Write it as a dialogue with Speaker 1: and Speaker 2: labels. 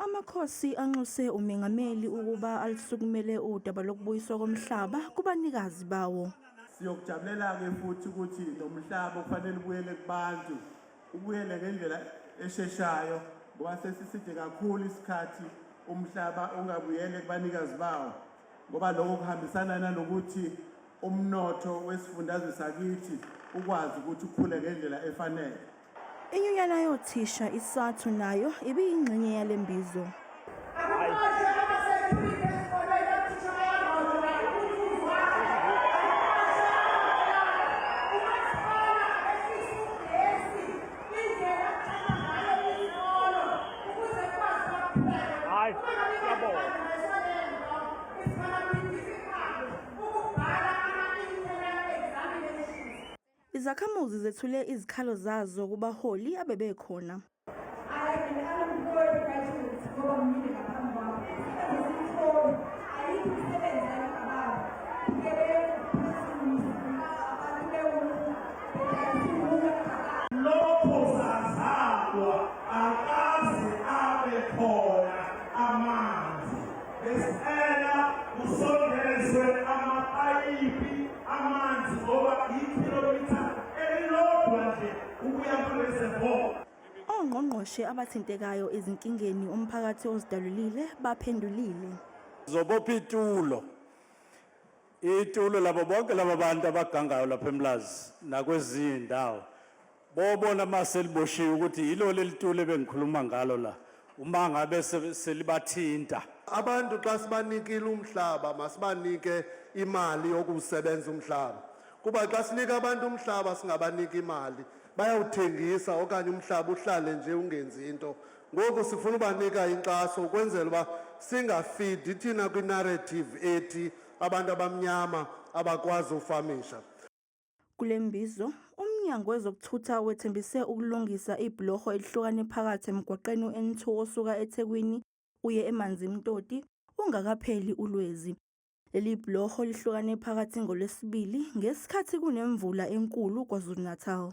Speaker 1: Amakhosi anxuse umengameli ukuba alusukumele udaba lokubuyiswa komhlaba kubanikazi bawo.
Speaker 2: Siyokujabulela-ke futhi ukuthi lo mhlaba kufanele ubuyele kubantu, ubuyele ngendlela esheshayo ngoba sesiside kakhulu isikhathi umhlaba ungabuyele kubanikazi bawo, ngoba lokho kuhambisana nanokuthi umnotho wesifundazwe sakithi ukwazi ukuthi ukhule ngendlela efanele.
Speaker 1: Inyunyana yothisha iSATU nayo ibiyingxenye yale mbizo. Izakhamuzi zethule izikhalo zazo kubaholi abebekhona.
Speaker 3: Lokho sazalwa akaze abe khona amanzi. Besicela kusondezwe amapayipi amanzi ngoba ikhilomitha elilodwa nje ukuya kureservoir.
Speaker 1: Ongqongqoshe abathintekayo ezinkingeni umphakathi ozidalulile baphendulile.
Speaker 4: Zobopha itulo. Itulo labo bonke laba bantu abagangayo lapha eMlazi nakwezinye indawo. Bobona uma seliboshiwe ukuthi yilo leli tulo ebengikhuluma ngalo la. Uma ngabe selibathinta.
Speaker 5: Abantu xa sibanikile umhlaba masibanike imali yokuwusebenza umhlaba. Kuba xa sinika abantu umhlaba singabaniki imali, bayawuthengisa okanye umhlaba uhlale nje ungenzi into. Ngoku sifuna ubanika inkxaso ukwenzela uba singafidi thina kwinarrative ethi abantu abamnyama abakwazi ufamisha.
Speaker 1: Kule mbizo, uMnyango wezokuThutha wethembise ukulungisa ibhuloho elihlukane phakathi emgwaqeni u-N2 osuka eThekwini uye eManzimtoti ungakapheli uLwezi. Leli bhuloho lihlukane phakathi ngoLwesibili ngesikhathi kunemvula enkulu KwaZulu-Natal.